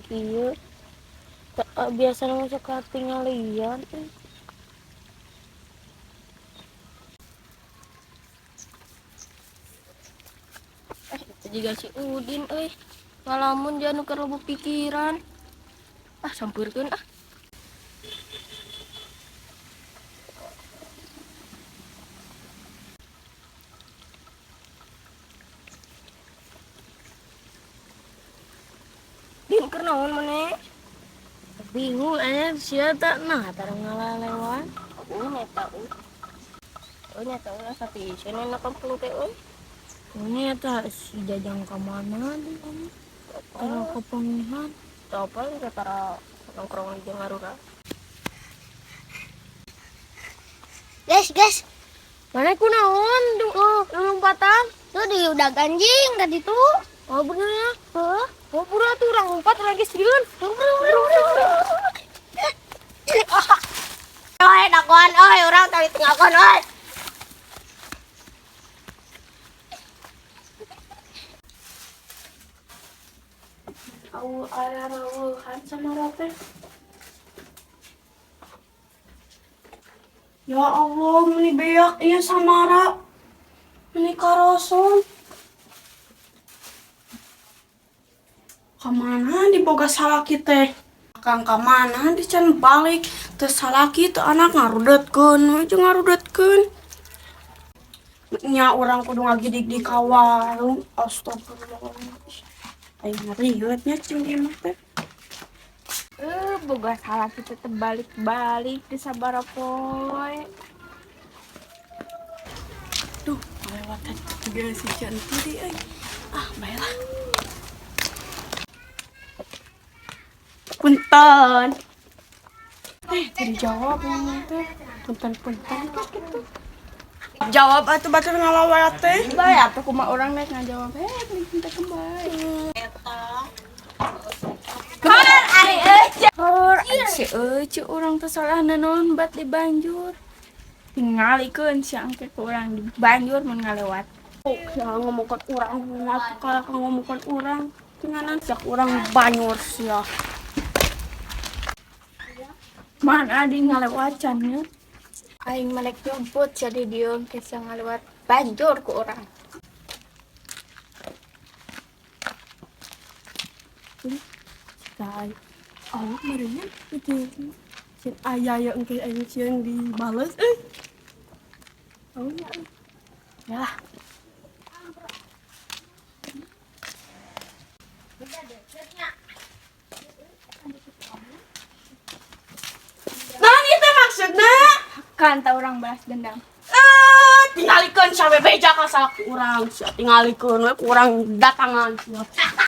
Kieu. Biasana mah sok katinggalian euy. Eh, itu juga si Udin euy. Ngalamun dia nu keur loba pikiran. Ah, sampeurkeun ah. Din, keur naon maneh? Bingung aya sia tak nah tara ngalalewan. Oh, nyata euy. Oh, nyata euy asa pisan na kampung teh euy. Ini eta si Jajang ka mana deui ini? Tara kapangihan. Teu apa tara nongkrong di Ngarura. Guys, guys, Mana kunaon lompatan? Tuh di udah ganjing tadi tuh. Oh bener ya? Hah? Oh buru atuh urang lompat lagi sieun. Buru, buru, buru. Oi, dagoan oi, urang tadi tinggalkan oi. Au aya rawuhan sama teh. Ya Allah, meni beak ieu Samara. Meni karoson. Kamana diboga salaki teh? Kang kamana di can balik teu salaki teu anak ngarudetkeun we jeung ngarudetkeun. Nya urang kudu ngagidig di ka warung. Astagfirullah. Aing ngarieuet nya cing ieu mah teh. Eh, boga salaki tetep balik-balik di sabaraha poe. Duh, kelewatan juga si Cantik euy. Ah, baiklah. Punten. Eh, jadi jawab ngomong teh. Punten-punten teh gitu. Jawab atuh batur ngalawat teh. Bae atuh kumaha urang naik ngajawab, heh, mending teh kembali. Hor, ari euy. Hor, si euy ceu urang teh salahna naon bat di banjur. Tingalikeun si angke ku urang di banjur mun ngalewat. Oh, ya ngomongkeun urang, atuh kalah ngomongkeun urang. Tinganan sia urang banyur sia. Mana di ngalewat can nya? Aing malek nyumput jadi dieu ke sia ngalewat banjur ku urang. Kai. Oh, meureunnya itu. Cin aya ya engke aing sieun dibales euy. Oh ya. Ya. Nah, itu maksudna. Kan tah urang balas dendam. Eh, tingalikeun sabe beja ka salaki urang. Sia tingalikeun we ku urang datangan sia.